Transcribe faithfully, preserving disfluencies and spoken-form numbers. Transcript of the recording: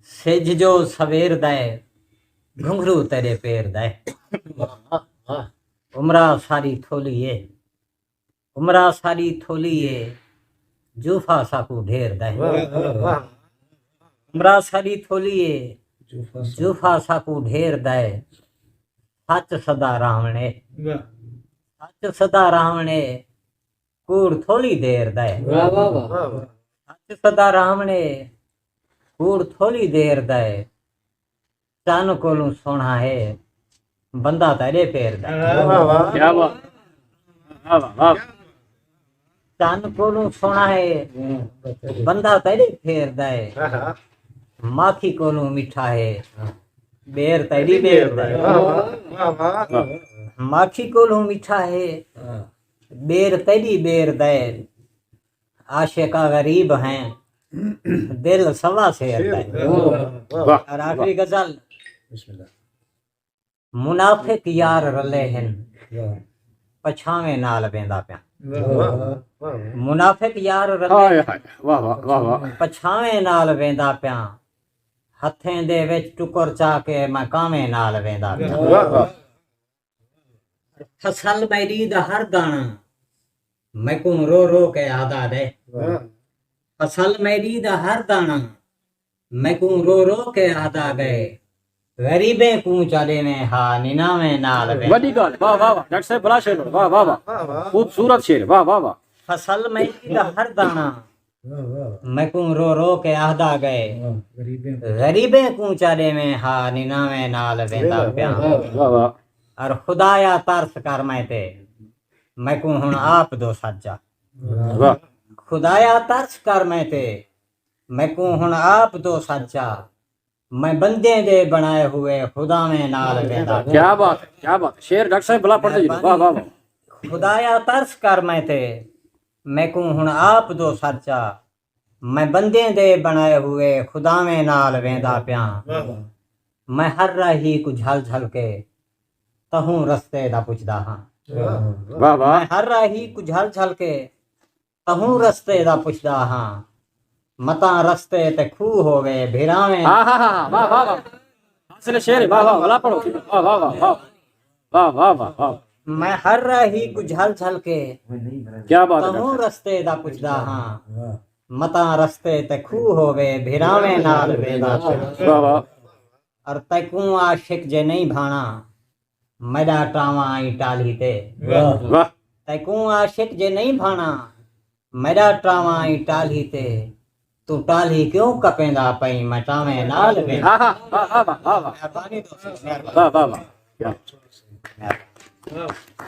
سجھ جو سویر دا ہے، گھنگھرو تیݙے پیر دا ہے۔ عمرہ ساری تھولی ہے، عمرہ ساری تھولی ہے، جوفا ساکوں ڈھیر دا ہے۔ عمرہ ساری تھولی ہے، جوفا ساکوں ڈھیر دا ہے۔ سچ سدا راہوݨے، سچ سدا راہوݨے، کوڑ تھولی دیر دا ہے۔ سچ سدا راہوݨے، کوڑ تھولی دیر دا ہے۔ چن کولوں سوہݨا ہے، بندہ تیݙے پیر دا ہے۔ کیا بات۔ واہ واہ واہ۔ چن کولوں سوہݨا ہے، بندہ تیݙے پیر دا ہے۔ ماکھی کولوں مٹھا ہے، بیر تیݙی بیر دا ہے۔ ماکھی کولوں مٹھا ہے، بیر تیݙی بیر دا ہے۔ عاشق غریب ہیں، دل سوا سیر دا ہے۔ اور آخری غزل۔ منافق یار رلے ہن، پچھاویں نال ویندا پیاں۔ منافق یار رلے ہن، پچھاویں نال ویندا پیاں۔ ہتھیں دے وچ ٹکر چا کے میں کاویں نال ویندا پیاں۔ فصل میݙی دا ہر داݨا میکوں رو رو کے آہدا ڳئے۔ فصل میݙی دا ہر داݨا میکوں رو رو کے آہدا ڳئے۔ غریبیں کوں چا ݙیویں ہا، نناویں نال ویندا۔ وݙی ڳالھ، واہ واہ واہ۔ ڈاکٹر صاحب بلا شعر، واہ واہ واہ۔ خوبصورت شعر، واہ واہ واہ۔ فصل میݙی دا ہر داݨا میکوں رو رو کے آہدا ڳئے۔ غریبیں کوں چا ݙیویں ہا، نناویں نال ویندا پیاں۔ واہ واہ۔ اور خدایا ترس کر میں تے، میکوں ہݨ آپ دو سچا۔ واہ۔ خدایا ترس کر میں تے، میکوں ہݨ آپ دو سچا۔ میں بندیں دے بݨائے ہوئے خداویں نال ویندا۔ کیا بات ہے، کیا بات ہے۔ شعر ڈاکٹر صاحب بلا پڑھ دے جی۔ واہ واہ واہ۔ خدایا ترس کر میں تے، میکوں ہݨ آپ دو سچا۔ میں بندیں دے بݨائے ہوئے خداویں نال ویندا پیاں۔ میں ہر راہی کوں جھل جھل کے تہوں رستے دا پچھدا ہاں۔ واہ واہ۔ میں ہر راہی کوں جھل جھل کے تہوں رستے دا پچھدا ہاں۔ متاں رستے تے کھوہ ہووے، بھراویں۔ ہاں ہاں ہاں، واہ واہ واہ۔ حاصل شعر، واہ واہ، بلا پڑھو۔ واہ واہ واہ واہ۔ واہ واہ واہ واہ۔ میں ہر راہی کوں جھل جھل کے کیا بات ہے تہوں ڈاکٹر صاحب۔ رستے دا پچھدا ہاں۔ متاں رستے تے کھوہ ہووے، بھراویں نال ویندا پیاں۔ واہ واہ۔ اور تیکوں عاشق جے نہیں بھاݨا، میݙا ٹاواں آئی ٹالھی تے۔ واہ۔ واہ۔ تیکوں عاشق جے نہیں بھاݨا، میݙا ٹاواں آئی ٹالھی تے۔ توں ٹالھی کیوں کپیندا پئیں، میں ٹاویں نال وینداں۔ ہاں، ہاں، واہ، واہ، واہ، واہ، واہ۔ مہربانی دوستو، مہربانی۔ واہ، واہ، واہ۔ کیا؟ مہربانی۔